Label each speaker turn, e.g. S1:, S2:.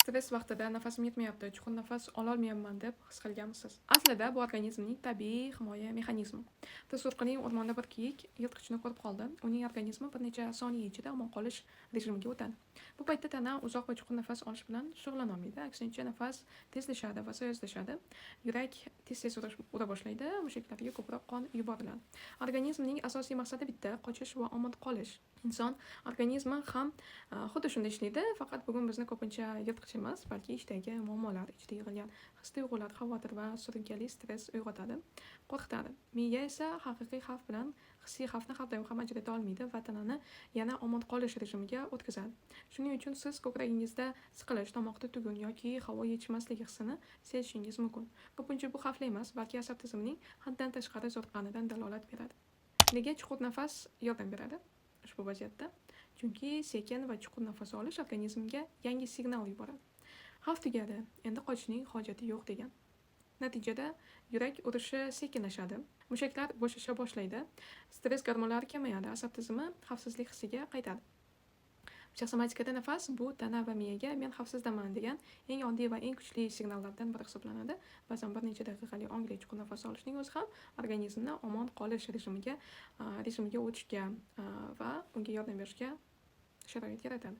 S1: Stress vaqtida nafasim yetmayapti, chuqur nafas ololmayapman deb his qilganmisiz? Aslida bu organizmning tabiiy himoya mexanizmi. Tasavvur qiling, o'rmonda bir kiyik yirtqichni ko'rib qoldi. Uning organizmi bir necha soniya ichida omon qolish rejimiga o'tadi. Bu paytda tana uzoq va chuqur nafas olish bilan shug'ullanolmaydi. Aksincha, nafas tezlashadi va sayozlashadi. Yurak tez-tez ura boshlaydi, mushaklarga ko'proq qon yuboriladi. Organizmning asosiy maqsadi bitta: qochish va omon qolish. Inson organizmi ham xuddi shunday ishlaydi, faqat bugun bizni ko'pincha yirtqich emas, balki ichdagi muammolar, ichda yig'ilgan his-tuyg'ular, xavotir va surunkali stress uyg'otadi, qo'rqitadi. Miya esa haqiqiy xavf bilan hissiy xavfni har doim ham ajrata olmaydi va tanani yana omon qolish rejimiga o'tkazadi. Shuning uchun siz ko'kragingizda siqilish, tomoqda tugun yoki havo yetishmasligi hissini sezishingiz mumkin. Ko'pincha bu xavfli emas, balki asab tizimining haddan tashqari zo'riqqanidan dalolat beradi. Nega chuqur nafas yordam beradi ushbu vaziyatda? Chunki sekin va chuqur nafas olish organizmga yangi signal yuboradi. Xavf tugadi, endi qochishning hojati yo'q degan. Natijada yurak urishi sekinlashadi, mushaklar bo'shasha boshlaydi, stress gormonlari kamayadi, asab tizimi xavfsizlik hissiga qaytadi. Psixosomatikada nafas bu tana va miyaga "Men xavfsizdaman" degan eng oddiy va eng kuchli signallardan biri hisoblanadi. Ba'zan bir necha daqiqalik ongli chuqur nafas olishning o'zi ham organizmni omon qolish rejimiga o'tishga va unga yordam berishga sharoit yaratadi.